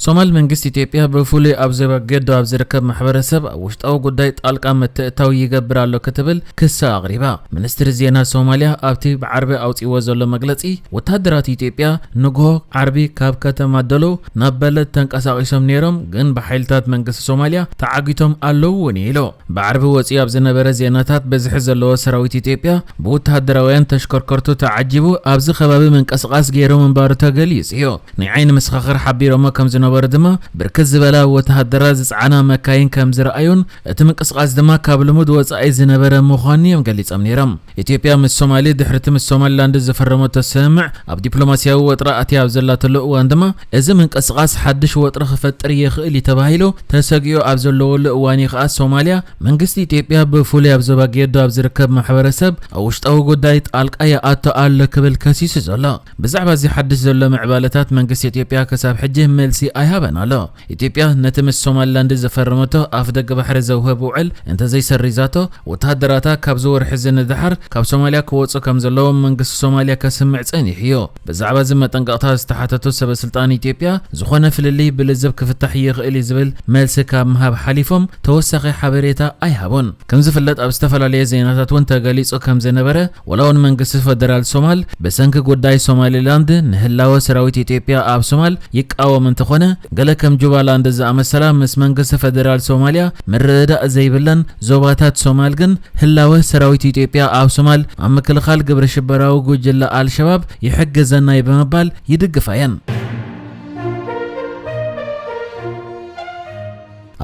ሶማል፣ መንግስቲ ኢትዮጵያ ብፍሉይ ኣብ ዞባ ጌዶ ኣብ ዝርከብ ማሕበረሰብ ኣብ ውሽጣዊ ጉዳይ ጣልቃ ምትእታው ይገብር ኣሎ ክትብል ክሲ ኣቕሪባ። ሚኒስትሪ ዜና ሶማልያ ኣብቲ ብዓርቢ ኣውፅዎ ዘሎ መግለፂ፣ ወታደራት ኢትዮጵያ ንግሆ ዓርቢ ካብ ከተማ ዶሎ ናብ በለድ ተንቀሳቒሶም ነይሮም፣ ግን ብሓይልታት መንግስቲ ሶማልያ ተዓጊቶም ኣለዉ እውን ኢሉ። ብዓርቢ ወፂኡ ኣብ ዝነበረ ዜናታት፣ ብዝሒ ዘለዎ ሰራዊት ኢትዮጵያ ብወተሃደራውያን ተሽከርከርቱ ተዓጂቡ ኣብዚ ከባቢ ምንቅስቓስ ገይሩ ምንባሩ ተገሊጹ እዩ። ናይ ዓይኒ መሰኻኽር ሓቢሮሞ ከም ዝነበሩ ድማ፣ ብርክት ዝበላ ወተሃደራት ዝጸዓና መካይን ከም ዝረኣዩን እቲ ምንቅስቓስ ድማ ካብ ልሙድ ወጻኢ ዝነበረ ምዃኑ እዮም ገሊጾም ነይሮም። ኢትዮጵያ ምስ ሶማሊ ድሕሪ እቲ ምስ ሶማሊላንድ ዝፈረመቶ ስምምዕ ኣብ ዲፕሎማስያዊ ወጥሪ ኣትያ ኣብ ዘላትሉ እዋን ድማ፣ እዚ ምንቅስቓስ ሓድሽ ወጥሪ ክፈጥር ይኽእል እዩ ተባሂሉ ተሰጊኡ ኣብ ዘለወሉ እዋን እዩ ከኣ ሶማልያ መንግስቲ ኢትዮጵያ ብፍሉይ ኣብ ዞባ ጌዶ ኣብ ዝርከብ ማሕበረሰብ ኣብ ውሽጣዊ ጉዳይ ጣልቃ ይኣቱ ኣሎ ክብል ከሲሱ ዘሎ። ብዛዕባ እዚ ሓድሽ ዘሎ ምዕባለታት መንግስቲ ኢትዮጵያ ክሳብ ሕጂ መልሲ ኣይሃበን ኣሎ። ኢትዮጵያ ነቲ ምስ ሶማሊላንድ ዝፈረመቶ ኣፍ ደገ ባሕሪ ዘውህብ ውዕል እንተዘይሰሪዛቶ፣ ወተሃደራታ ካብዚ ወርሒ እዚ ንደሓር ካብ ሶማልያ ክወጹ ከም ዘለዎም መንግስቲ ሶማልያ ከስምዕ ጸኒሑ እዩ። ብዛዕባ እዚ መጠንቀቕታ ዝተሓተቱ ሰበ ስልጣን ኢትዮጵያ፣ ዝኾነ ፍልልይ ብልዝብ ክፍታሕ ይኽእል እዩ ዝብል መልሲ ካብ ምሃብ ሓሊፎም ተወሳኺ ሓበሬታ ኣይሃቡን። ከም ዝፍለጥ፣ ኣብ ዝተፈላለየ ዜናታት እውን ተገሊጹ ከም ዝነበረ፣ ወላ እውን መንግስቲ ፈደራል ሶማል ብሰንኪ ጉዳይ ሶማሊላንድ ንህላወ ሰራዊት ኢትዮጵያ ኣብ ሶማል ይቃወም እንተኾነ፣ ገለ ከም ጁባላንድ ዝኣመሰላ ምስ መንግስቲ ፈደራል ሶማልያ ምርድዳእ ዘይብለን ዞባታት ሶማል ግን፣ ህላወ ሰራዊት ኢትዮጵያ ኣብ ሶማል ኣብ ምክልኻል ግብረ ሽበራዊ ጉጅለ ኣልሸባብ ይሕግዘና እዩ ብምባል ይድግፋ እየን።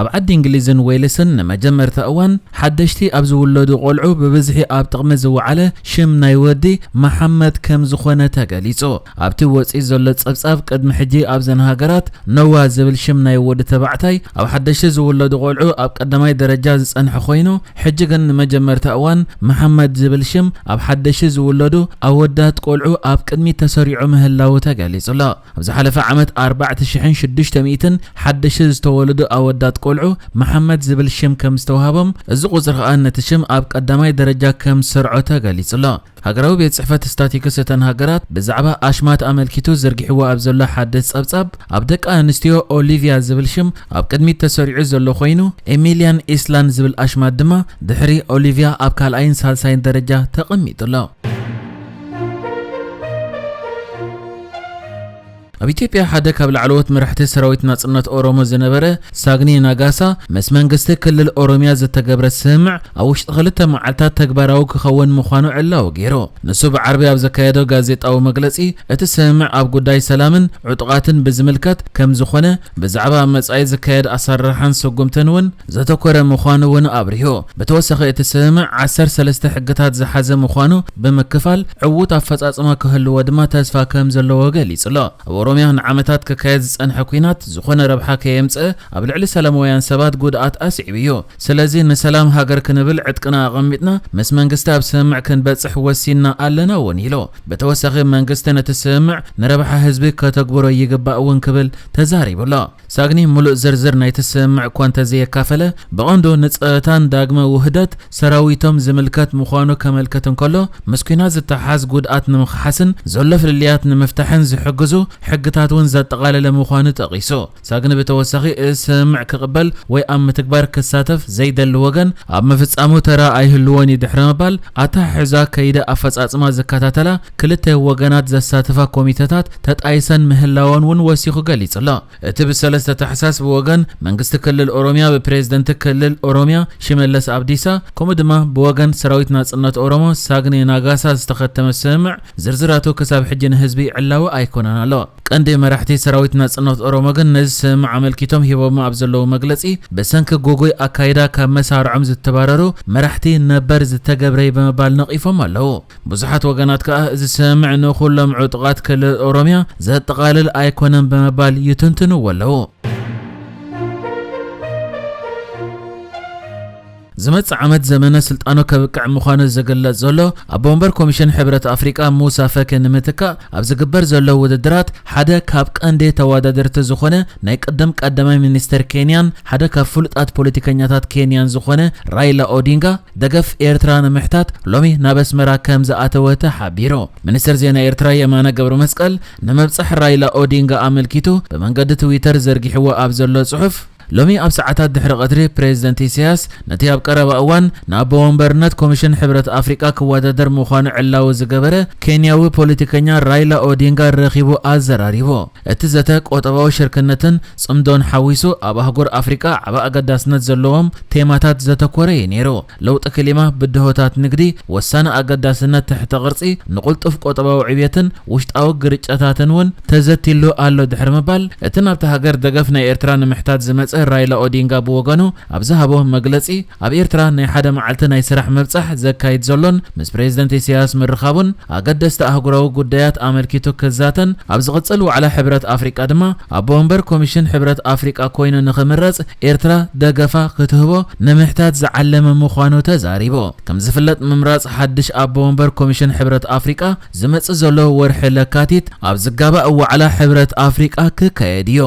ኣብ ዓዲ እንግሊዝን ዌልስን ንመጀመርታ እዋን ሓደሽቲ ኣብ ዝውለዱ ቆልዑ ብብዝሒ ኣብ ጥቕሚ ዝወዓለ ሽም ናይ ወዲ መሓመድ ከም ዝኾነ ተገሊጹ። ኣብቲ ወጺኡ ዘሎ ጸብጻብ፣ ቅድሚ ሕጂ ኣብዘን ሃገራት ኖዋ ዝብል ሽም ናይ ወዲ ተባዕታይ ኣብ ሓደሽቲ ዝውለዱ ቆልዑ ኣብ ቀዳማይ ደረጃ ዝጸንሐ ኮይኑ፣ ሕጂ ግን ንመጀመርታ እዋን መሓመድ ዝብል ሽም ኣብ ሓደሽቲ ዝውለዱ ኣወዳት ቆልዑ ኣብ ቅድሚት ተሰሪዑ ምህላዉ ተገሊጹ ኣሎ። ኣብ ዝሓለፈ ዓመት ኣርባዕተ ሽሕን ሽዱሽተ ሚእትን ሓደሽቲ ዝተወለዱ ኣወዳት ቆልዑ መሓመድ ዝብል ሽም ከም ዝተዋህቦም፣ እዚ ቁጽሪ ከኣ ነቲ ሽም ኣብ ቀዳማይ ደረጃ ከም ዝሰርዖ ተገሊጹ ኣሎ። ሃገራዊ ቤት ጽሕፈት ስታቲክስ እተን ሃገራት ብዛዕባ ኣሽማት ኣመልኪቱ ዘርጊሕዎ ኣብ ዘሎ ሓድሽ ጸብጻብ፣ ኣብ ደቂ ኣንስትዮ ኦሊቪያ ዝብል ሽም ኣብ ቅድሚት ተሰሪዑ ዘሎ ኮይኑ፣ ኤሚልያን ኢስላን ዝብል ኣሽማት ድማ ድሕሪ ኦሊቪያ ኣብ ካልኣይን ሳልሳይን ደረጃ ተቐሚጡ ኣሎ። ኣብ ኢትዮጵያ ሓደ ካብ ላዕለዎት መራሕቲ ሰራዊት ናጽነት ኦሮሞ ዝነበረ ሳግኒ ናጋሳ፣ ምስ መንግስቲ ክልል ኦሮምያ ዝተገብረ ስምምዕ ኣብ ውሽጢ ክልተ መዓልታት ተግባራዊ ክኸውን ምዃኑ ዕላዊ ገይሩ። ንሱ ብዓርቢ ኣብ ዘካየዶ ጋዜጣዊ መግለጺ፣ እቲ ስምምዕ ኣብ ጉዳይ ሰላምን ዕጡቓትን ብዝምልከት ከም ዝኾነ፣ ብዛዕባ ኣብ መጻኢ ዝካየድ ኣሰራርሓን ስጉምትን እውን ዘተኮረ ምዃኑ እውን ኣብሪሁ። ብተወሳኺ፣ እቲ ስምምዕ ዓሰርተ ሰለስተ ሕግታት ዝሓዘ ምዃኑ ብምክፋል፣ ዕዉት ኣፈጻጽማ ክህልዎ ድማ ተስፋ ከም ዘለዎ ገሊጹ ኣሎ። ኣብ ኦሮምያ ንዓመታት ክካየድ ዝጸንሐ ኲናት ዝኾነ ረብሓ ከየምጽአ፣ ኣብ ልዕሊ ሰላማውያን ሰባት ጉድኣት ኣስዒቡ እዩ። ስለዚ፣ ንሰላም ሃገር ክንብል ዕጥቅና ኣቐሚጥና ምስ መንግስቲ ኣብ ስምምዕ ክንበጽሕ ወሲንና ኣለና እውን ኢሉ። ብተወሳኺ፣ መንግስቲ ነቲ ስምምዕ ንረብሓ ህዝቢ ከተግብሮ ይግባእ እውን ክብል ተዛሪቡ ኣሎ። ሳግኒ ምሉእ ዝርዝር ናይቲ ስምምዕ እኳ እንተዘየካፈለ፣ ብቐንዱ ንጸጥታን ዳግመ ውህደት ሰራዊቶም ዝምልከት ምዃኑ ከመልክት እንከሎ፣ ምስ ኲናት ዝተሓዝ ጉድኣት ንምኽሓስን ዘሎ ፍልልያት ንምፍታሕን ዝሕግዙ ሕግታት እውን ዘጠቓለለ ምዃኑ ጠቒሱ። ሳግኒ ብተወሳኺ፣ እዚ ስምምዕ ክቕበል ወይ ኣብ ምትግባር ክሳተፍ ዘይደሊ ወገን፣ ኣብ ምፍጻሙ ተራ ኣይህልዎን እዩ ድሕሪ ምባል፣ ኣተሓሕዛ ከይዲ ኣፈጻጽማ ዝከታተላ ክልተ ወገናት ዘሳተፋ ኮሚተታት ተጣይሰን ምህላወን እውን ወሲኹ ገሊጹ ኣሎ። እቲ ብሰለስተ ታሕሳስ ብወገን መንግስቲ ክልል ኦሮምያ ብፕሬዝደንት ክልል ኦሮምያ ሽመለስ ኣብዲሳ፣ ከምኡ ድማ ብወገን ሰራዊት ናጽነት ኦሮሞ ሳግኒ ናጋሳ ዝተኸተመ ስምምዕ ዝርዝራቱ ክሳብ ሕጂ ንህዝቢ ዕላዊ ኣይኮነን ኣሎ። ቀንዲ መራሕቲ ሰራዊት ናጽነት ኦሮሞ ግን ነዚ ስምምዕ ኣመልኪቶም ሂቦሞ ኣብ ዘለዉ መግለጺ፣ ብሰንኪ ጉጉይ ኣካይዳ ካብ መሳርዖም ዝተባረሩ መራሕቲ ነበር ዝተገብረ እዩ ብምባል ነቒፎም ኣለዉ። ብዙሓት ወገናት ከኣ፣ እዚ ስምምዕ ንኹሎም ዕጡቓት ክልል ኦሮምያ ዘጠቓልል ኣይኮነን ብምባል ይትንትንዎ ኣለዉ። ዝመጽእ ዓመት ዘመነ ስልጣኑ ከብቅዕ ምዃኑ ዝግለጽ ዘሎ ኣቦ ወንበር ኮሚሽን ሕብረት ኣፍሪቃ ሙሳ ፈኪ ንምትካእ ኣብ ዝግበር ዘሎ ውድድራት ሓደ ካብ ቀንዲ ተወዳደርቲ ዝኾነ ናይ ቅድም ቀዳማይ ሚኒስተር ኬንያን ሓደ ካብ ፍሉጣት ፖለቲከኛታት ኬንያን ዝኾነ ራይላ ኦዲንጋ ደገፍ ኤርትራ ንምሕታት ሎሚ ናብ ኣስመራ ከም ዝኣተወ ተሓቢሩ። ሚኒስተር ዜና ኤርትራ የማነ ገብረ መስቀል ንምብጻሕ ራይላ ኦዲንጋ ኣመልኪቱ ብመንገዲ ትዊተር ዘርጊሕዎ ኣብ ዘሎ ጽሑፍ፣ ሎሚ ኣብ ሰዓታት ድሕሪ ቀትሪ ፕሬዝደንት ኢሳያስ ነቲ ኣብ ቀረባ እዋን ንኣቦ ወንበርነት ኮሚሽን ሕብረት ኣፍሪቃ ክወዳደር ምዃኑ ዕላዊ ዝገበረ ኬንያዊ ፖለቲከኛ ራይላ ኦዲንጋ ረኺቡ ኣዘራሪቡ። እቲ ዘተ ቆጠባዊ ሽርክነትን ጽምዶን ሓዊሱ ኣብ ኣህጉር ኣፍሪቃ ዓቢ ኣገዳስነት ዘለዎም ቴማታት ዘተኮረ እዩ ነይሩ። ለውጢ ክሊማ፣ ብድሆታት ንግዲ፣ ወሳኒ ኣገዳስነት ትሕተ ቅርጺ፣ ንቕልጡፍ ቆጠባዊ ዕብየትን ውሽጣዊ ግርጭታትን እውን ተዘቲሉ ኣሎ ድሕሪ ምባል፣ እቲ ናብቲ ሃገር ደገፍ ናይ ኤርትራ ንምሕታት ዝመጸ ራይላ ኦዲንጋ ብወገኑ ኣብ ዝሃቦ መግለጺ፣ ኣብ ኤርትራ ናይ ሓደ መዓልቲ ናይ ስራሕ ምብጻሕ ዘካይድ ዘሎን ምስ ፕሬዝደንት ኢሳያስ ምርኻቡን ኣገደስቲ ኣህጉራዊ ጉዳያት ኣመልኪቱ ክዛተን ኣብ ዝቕጽል ዋዕላ ሕብረት ኣፍሪቃ ድማ ኣቦ ወንበር ኮሚሽን ሕብረት ኣፍሪቃ ኮይኑ ንኽምረጽ ኤርትራ ደገፋ ክትህቦ ንምሕታት ዝዓለመ ምዃኑ ተዛሪቡ። ከም ዝፍለጥ ምምራጽ ሓድሽ ኣቦ ወንበር ኮሚሽን ሕብረት ኣፍሪቃ ዝመጽእ ዘሎ ወርሒ ለካቲት ኣብ ዝጋባእ ዋዕላ ሕብረት ኣፍሪቃ ክካየድ እዩ።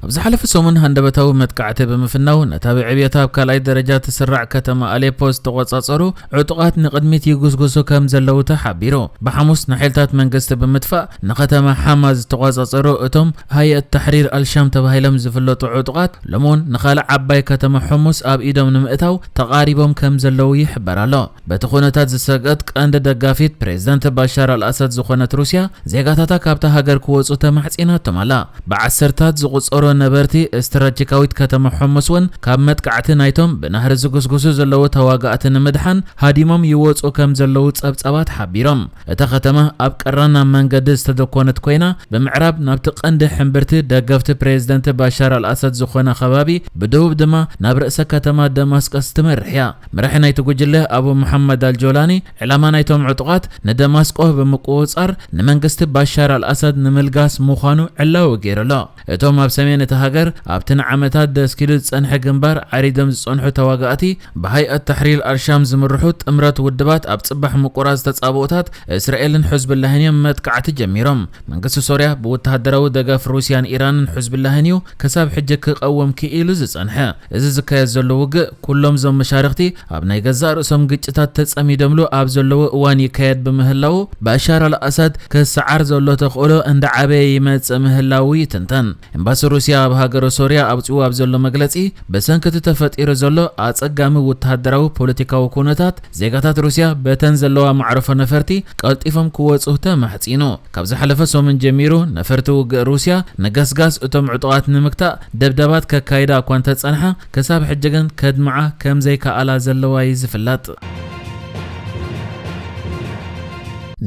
ኣብ ዝሓለፈ ሰሙን ሃንደበታዊ መጥቃዕቲ ብምፍናው ነታ ብዕብየታ ኣብ ካልኣይ ደረጃ ትስራዕ ከተማ ኣሌፖ ዝተቖጻጸሩ ዕጡቓት ንቕድሚት ይጉስጉሱ ከም ዘለዉ ተሓቢሩ። ብሓሙስ ንሓይልታት መንግስቲ ብምጥፋእ ንከተማ ሓማ ዝተቖጻጸሩ እቶም ሃይኣት ታሕሪር ኣልሻም ተባሂሎም ዝፍለጡ ዕጡቓት ሎሚ እውን ንኻልእ ዓባይ ከተማ ሑሙስ ኣብ ኢዶም ንምእታው ተቓሪቦም ከም ዘለዉ ይሕበር ኣሎ። በቲ ኩነታት ዝሰግአት ቀንዲ ደጋፊት ፕሬዝደንት ባሻር ኣልኣሳድ ዝኾነት ሩስያ ዜጋታታ ካብታ ሃገር ክወጹ ተማሕጺናቶም ኣላ። ብዓሰርታት ዝቑጸሩ ነበርቲ ስትራቴጂካዊት ከተማ ሑሙስ እውን ካብ መጥቃዕቲ ናይቶም ብናህሪ ዝጉስጉሱ ዘለዉ ተዋጋእቲ ንምድሓን ሃዲሞም ይወጹ ከም ዘለዉ ጸብጻባት ሓቢሮም። እታ ከተማ ኣብ ቀራን ኣብ መንገዲ ዝተደኮነት ኮይና፣ ብምዕራብ ናብቲ ቀንዲ ሕምብርቲ ደገፍቲ ፕሬዝደንት ባሻር ኣልኣሳድ ዝኾነ ከባቢ፣ ብደቡብ ድማ ናብ ርእሰ ከተማ ደማስቀስ ትመርሕ እያ። መራሒ ናይቲ ጉጅለ ኣቡ መሓመድ ኣልጆላኒ፣ ዕላማ ናይቶም ዕጡቓት ንደማስቆ ብምቁጽጻር ንመንግስቲ ባሻር ኣልኣሳድ ንምልጋስ ምዃኑ ዕላዊ ገይሩ ኣሎ። እቶም ኣብ ሰሜን እታ ሃገር ኣብቲ ንዓመታት ደስኪሉ ዝጸንሐ ግንባር ዓሪዶም ዝጸንሑ ተዋጋእቲ፣ ብሃይኣት ታሕሪር ኣልሻም ዝምርሑ ጥምረት ውድባት ኣብ ጽባሕ ምቁራጽ ተጻብኦታት እስራኤልን ሕዝብላህን እዮም መጥቃዕቲ ጀሚሮም። መንግስቲ ሶርያ ብወተሃደራዊ ደገፍ ሩስያን ኢራንን ሕዝብላህን እዩ ክሳብ ሕጂ ክቐውም ክኢሉ ዝጸንሐ። እዚ ዝካየድ ዘሎ ውግእ ኩሎም እዞም መሻርኽቲ ኣብ ናይ ገዛእ ርእሶም ግጭታት ተጸሚዶምሉ ኣብ ዘለዉ እዋን ይካየድ ብምህላዉ፣ ባሻር ኣልኣሳድ ክሰዓር ዘሎ ተኽእሎ እንዳዓበየ ይመጽእ ምህላዉ ይትንተን። ኤምባሲ ሩስያ ኣብ ሃገረ ሶርያ ኣውጺኡ ኣብ ዘሎ መግለጺ፣ ብሰንኪ እቲ ተፈጢሩ ዘሎ ኣጸጋሚ ወተሃደራዊ ፖለቲካዊ ኩነታት፣ ዜጋታት ሩስያ በተን ዘለዋ መዕርፎ ነፈርቲ ቀልጢፎም ክወጹ ተማሕጺኑ። ካብ ዝሓለፈ ሰሙን ጀሚሩ ነፈርቲ ውግእ ሩስያ ንገስጋስ እቶም ዕጡቓት ንምግታእ ደብዳባት ከካይዳ እኳ እንተጸንሓ፣ ክሳብ ሕጂ ግን ከድምዓ ከም ዘይከኣላ ዘለዋ እዩ ዝፍለጥ።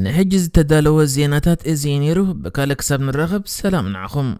ንሕጂ ዝተዳለወ ዜናታት እዚ እዩ ነይሩ። ብካልእ ክሳብ ንራኸብ ሰላም ንዓኹም።